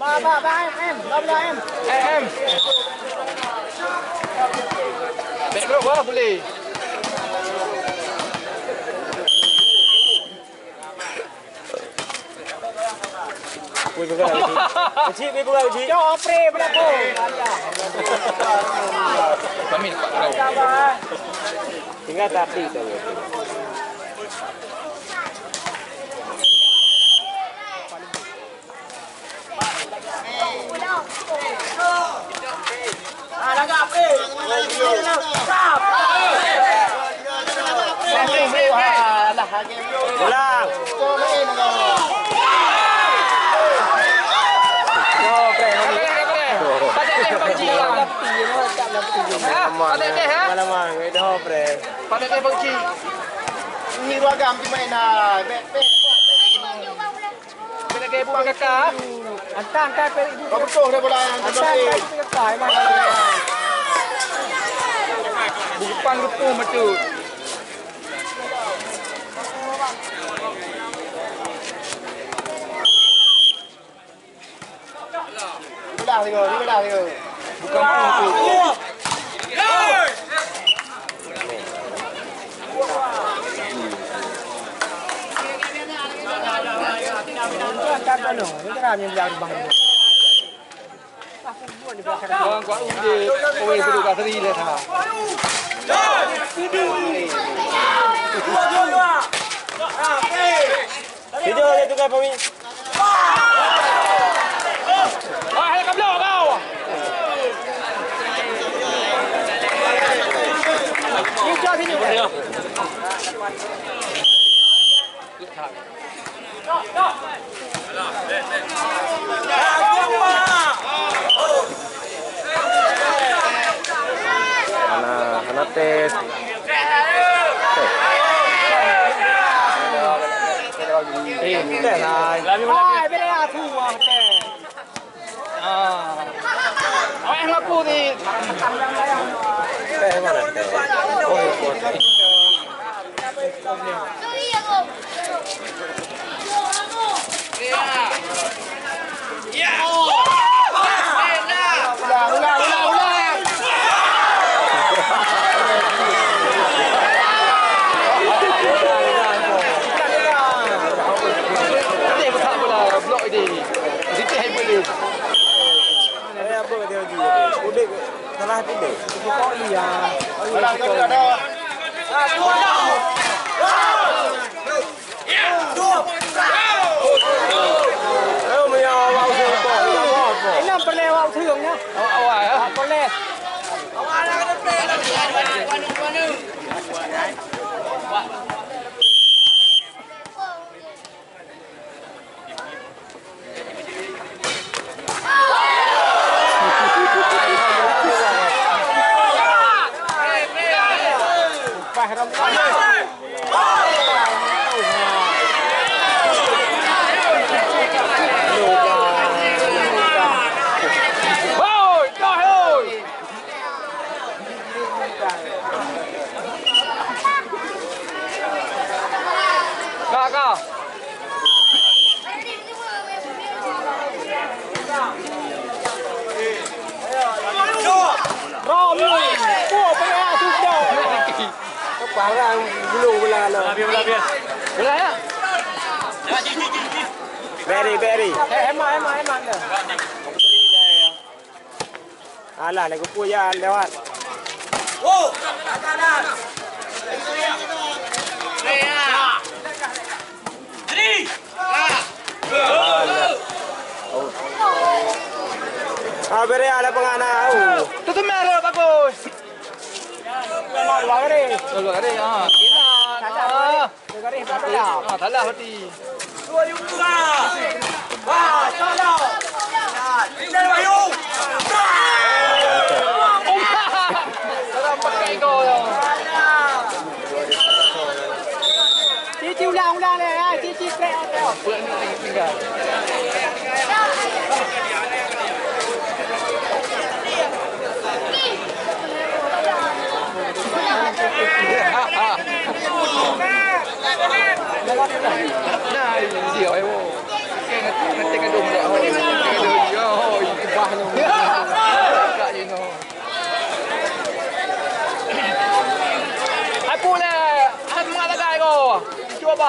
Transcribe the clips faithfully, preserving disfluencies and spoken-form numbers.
Ba, ba, ba, em, em. Ba, ba, em. Eh, em. Back row, wah, boleh. Weh, pegang kecil. Kecil, weh, pegang kecil. Cok, apre, berlaku. Kami dapat row. Tinggal tapi tu. Ulang. Ini ruagam cuma enak. Bek, bek. Lagèe bu kakak. Hantar, hantar, Peri, bu. Kau betul dah bola yang Hantar, hantar, bu kakak, emang. Bukan geupeu betul. Dibelah tiga, dibelah tiga. Bukan pun tu. Orang kuat udah, orang kuat udah, boleh duduk kat seri lah, dah. Tidur dia tukar pami. Wah, hai kablok kau. Ni cak sini. Hana, hana tes. Eh, tes hai. Hai, beri aku, ah, tes. Ah. Awak yang lapu ni. Tes mana? Tes. Oh, ya. Salah pilih. Inong peureulèe awak uteung nyoe. Awak, awak, ya. Awak peureulèe. Ka, ka. Parang gulung bola lo. Bola, bola, bola. Bola, ya? Beri, beri. Eh, hemat, hemat, hemat. Alah, lagu pun ya lewat. Ah, beri ala pengana. Oh. Tu tu merah bagus. Luar garis. Luar garis, ah. Kena. Ah. Garis tak ada. Ah, salah berarti. Dalam pakai kau ya. Cici ulang, ulang leh, ah, cici trek.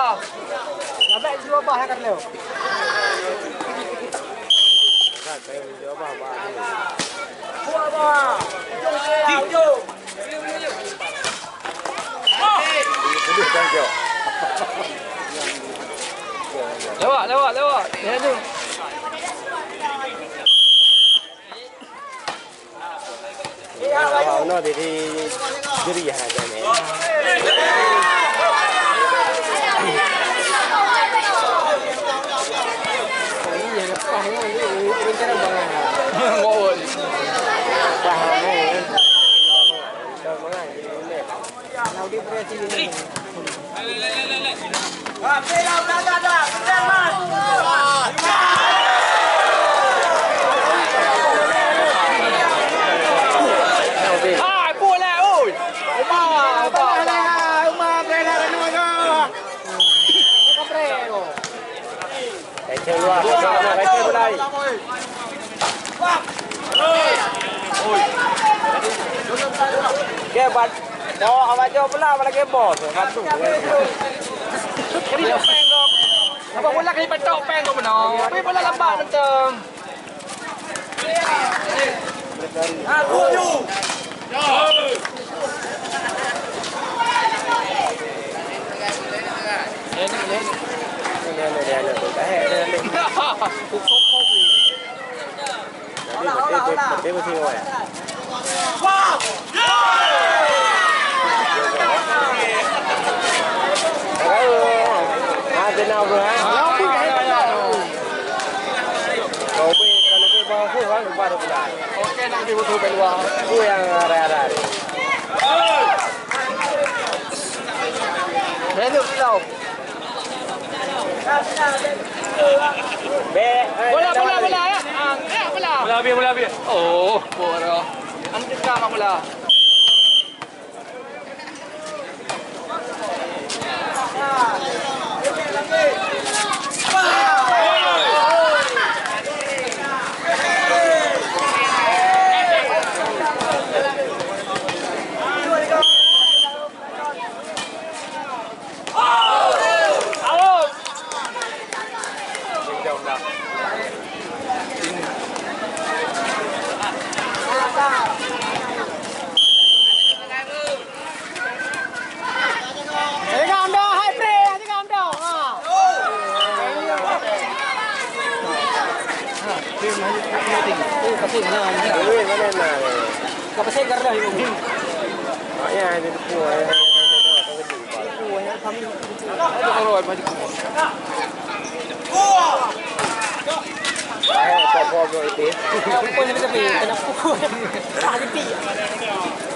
Labek jurubah ya kan leo. Lewat, lewat, lewat. Ya tu. Awak unoe jadi juri ya, jadi. Iya, lepas ni, ini cara bangai. Mau. Wah, mau. Bangai, jadi lembek. Hai, pulang, oi. Uma, Uma, Uma, Uma, Uma, Uma, Uma, Uma, Uma, Uma, Uma, Kacau luar, kacau luar, kacau pulai. Oke, bat. Bawa awak jauh pula, apalagi bos. Satu. Jadi, apa bola kena petok peng tu benar. Tapi bola lambat macam. Oke, nanti butuh keluar. Itu yang raya-raya. Belok, belok. Bola, bola, bola, ya. Ah, ya, bola. Bola habis, bola habis. Oh, bola. Anu cekak mak bola.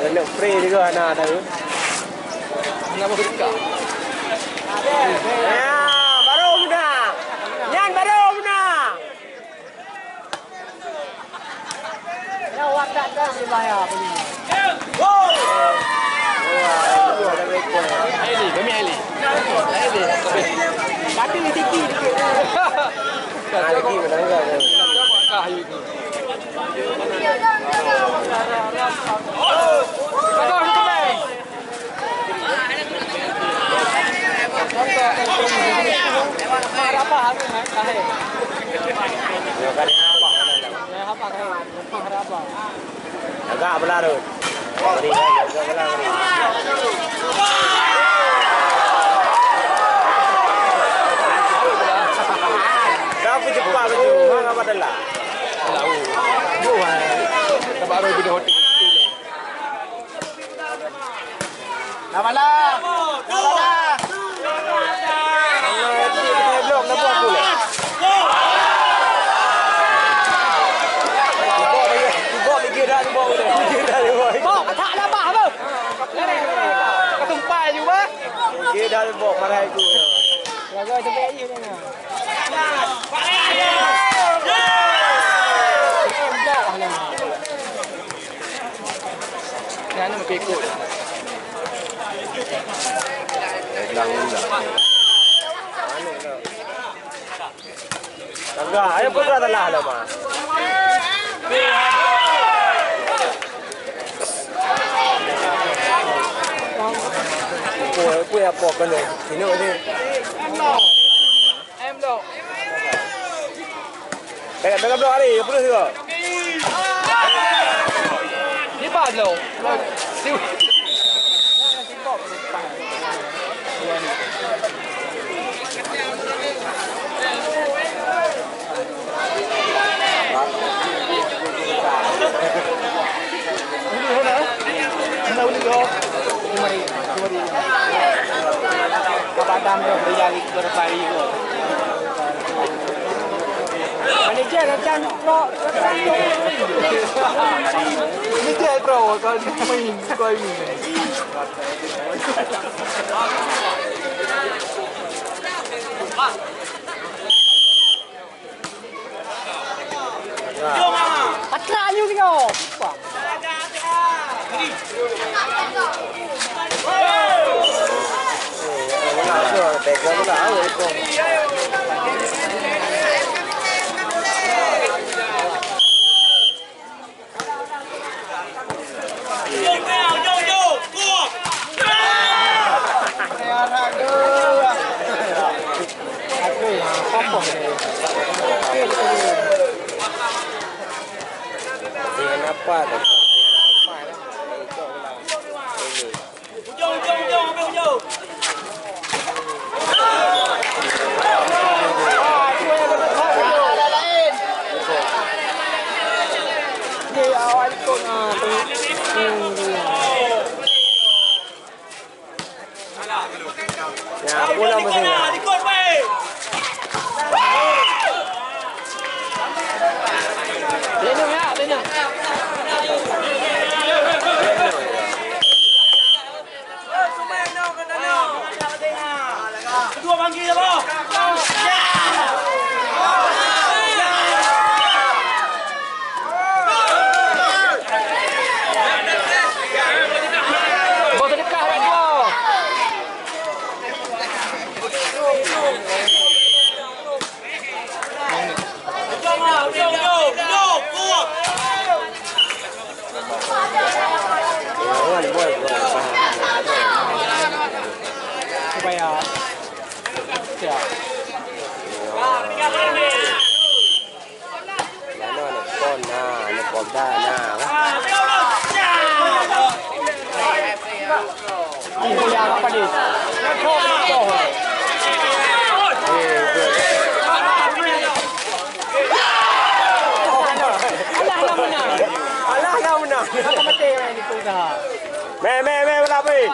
Anak free juga anak tahu. Anak berdekat. Ya, baru muna. Nyan baru muna. Eli, kami Eli. Eli. Tapi rezeki dikit. Ah, lagi menangga. Ah, Eli. Bagus, bagus. Agak belarut. Beri, agak belarut. Dah percepat baju, mana apa telah? Tahu. Dua. Sebab baru di hotel. Nah, malah. Nah, malah. Blok, blok, blok. Tibok lagi, tibok lagi dah, tibok lagi. Tibok dah, tibok. Bok, tak ada apa, apa. Ketumpai juga. Dia dah tibok, marah itu. Jaga sampai akhir ni. Nyan meukeukot. Dari belang ni dah. Tangga, ayo putra telah dah, Mak. Pukul, pukul. Apa kena? Sini ni. M Blok. Tengok, tengok blok hari, apa dia? Di bawah Blok. Manager datang kok, datang kok. Manager bro, kau ni main, kau ni. Patra nyu tengok. Kenapa tu? Ujong, ujong, ujong, habis ujong. Ya, pulang mesin. Lena, ya, lena. Kedua panggil apa? Bos sedekah orang tua. Supaya. Ya. Nyan aneuk kon na, aneuk Kopda na. Ih, ya, apa ni? Alah, alah menang. Alah, alah menang. Mata mati orang ini pengusaha. Meh, meh, meh, bola, Pin.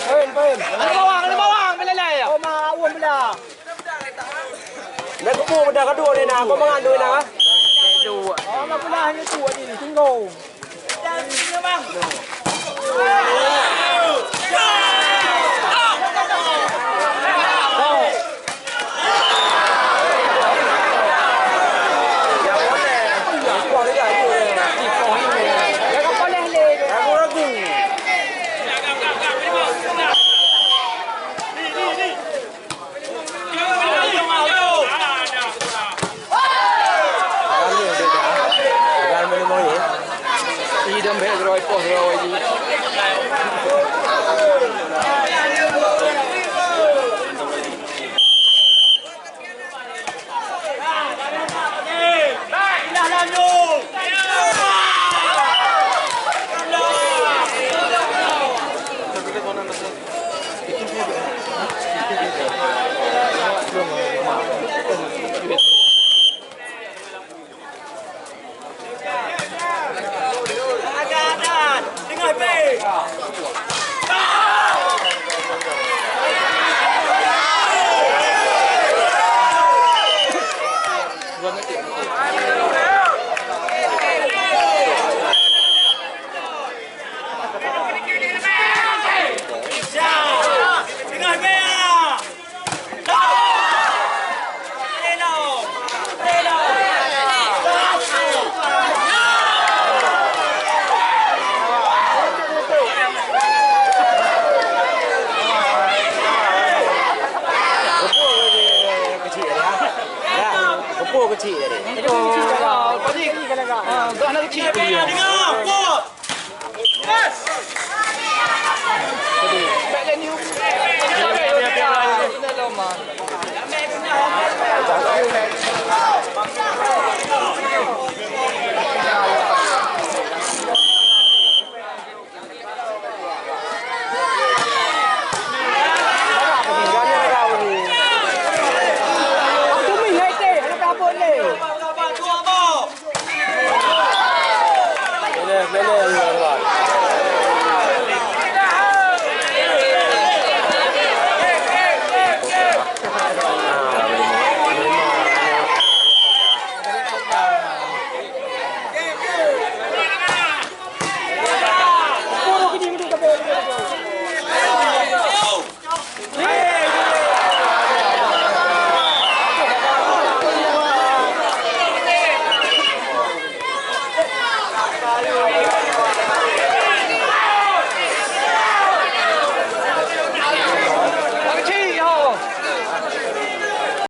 Pin, Pin. Ada bawang, ada bawang, boleh lah ya. Oh, ma, awam bola. Dah kepuk dah kedua ni nah, kau mangan dua nah. Oh, ma bola hanya tu ni, tinggal. Idam bèk keudroe poh keudroe jih. Kecil tadi, ha? Ya, kepala kecil tadi. Itu kecil dah. Tadi kecil dah. Ah, dah nak kecil. Dengar, dengar. Yes.